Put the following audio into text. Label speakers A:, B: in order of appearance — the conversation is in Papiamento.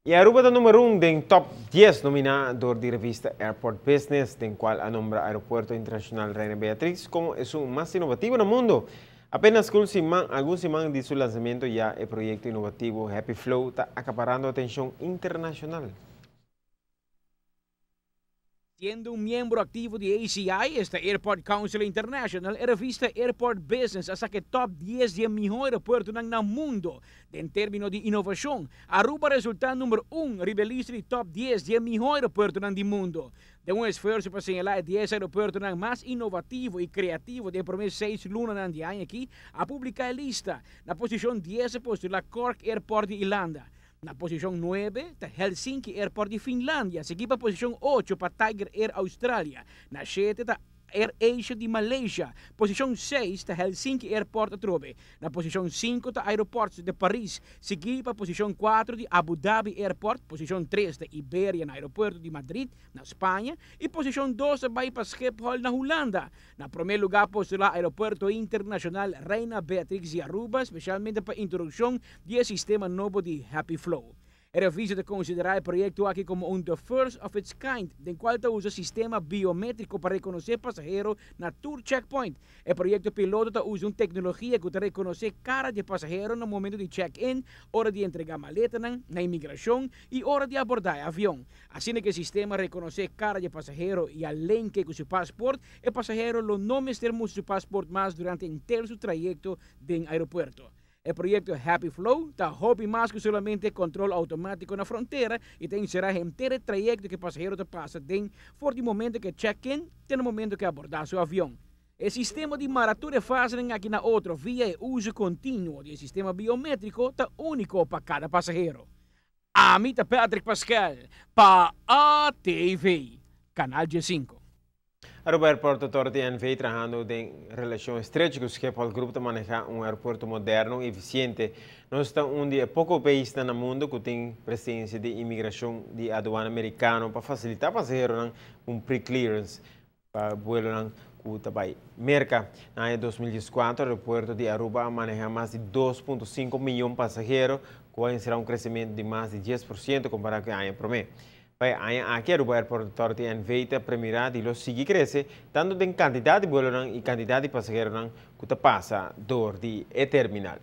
A: Y Aruba ta number 1 den top 10 nomina door di revista Airport Business, den cual a nombra Aeropuerto Internacional Reina Beatrix como esun mas inovativo na mundo. Apenas algun siman di su lansamento ya e proyecto inovativo Happy Flow ta acaparando atencion internacional.
B: Siendo un miembro activo di ACI, esta Airport Council International, e revista Airport Business a saca top 10 di miho aeropuerto na mundo. Den termino di inovacion, Aruba a resulta number 1 riba e lista di top 10 di miho aeropuerto na mundo. Den un esfuerso pa señala 10 aeropuerto mas inovativo y creativo di prome 6 luna di aña aki, a publica e lista. Na posicion 10 postula Cork Airport di Irlanda. Na posicion 9 ta Helsinki Airport di Finlandia, sigui pa posicion 8 pa Tiger Air Australia. Na 7 ta Air Asia di Malaysia. Posicion 6 ta Helsinki Airport atrobe. Na posicion 5 ta Aeroport de Paris, sigui pa posicion 4 di Abu Dhabi Airport, posicion 3 ta Iberia na Aeropuerto di Madrid, na Spaña, y posicion 2 ta bay pa Schiphol na Hulanda. Na prome lugar postula Aeropuerto Internacional Reina Beatrix di Aruba, especialmente pa introduccion di sistema nobo di Happy Flow. E revista ta considera e proyecto aki como un the first of its kind, den cual ta usa sistema biometrico pa reconoce pasahero na tur checkpoint. E proyecto piloto ta usa un tecnologia cu ta reconoce cara di pasahero na momento di check-in, ora di entrega maleta na inmigracion y ora di aborda avion. Asina cu e sistema reconoce cara di pasahero y link cu su paspoort, e pasahero lo no mester mustra su paspoort mas durante henter su trayecto den aeropuerto. E proyecto Happy Flow ta hopi mas cu solamente control automatico na frontera y ta encera henter trayecto cu e pasahero ta pasa den for di momento cu check-in te momento cu aborda su avion. E sistema di mara tur e fase aki na otro via e uso continuo di sistema biometrico ta unico pa cada pasahero. Ami ta Patrick Pascal, pa ATV, Canal G5.
A: Aruba Airport Authority NV, trahando den relacion estrecho cu Schiphol Group, ta maneha un aeropuerto moderno y eficiente. Nos ta un di poco paisnan na mundo cu tin presencia di inmigracion di aduana americano pa facilita pasahero un pre-clearance pa vuelo cu ta bay Merca. Na 2014, e aeropuerto di Aruba a maneha mas di 2.5 miyon pasahero, cu un crecemento di mas di 10% compara cu e aña prome. Pa e aña aki, Aruba Airport Authority NV ta premira di lo sigui crece, tanto den cantidad di vuelo y cantidad di pasahero cu ta pasa door di e terminal.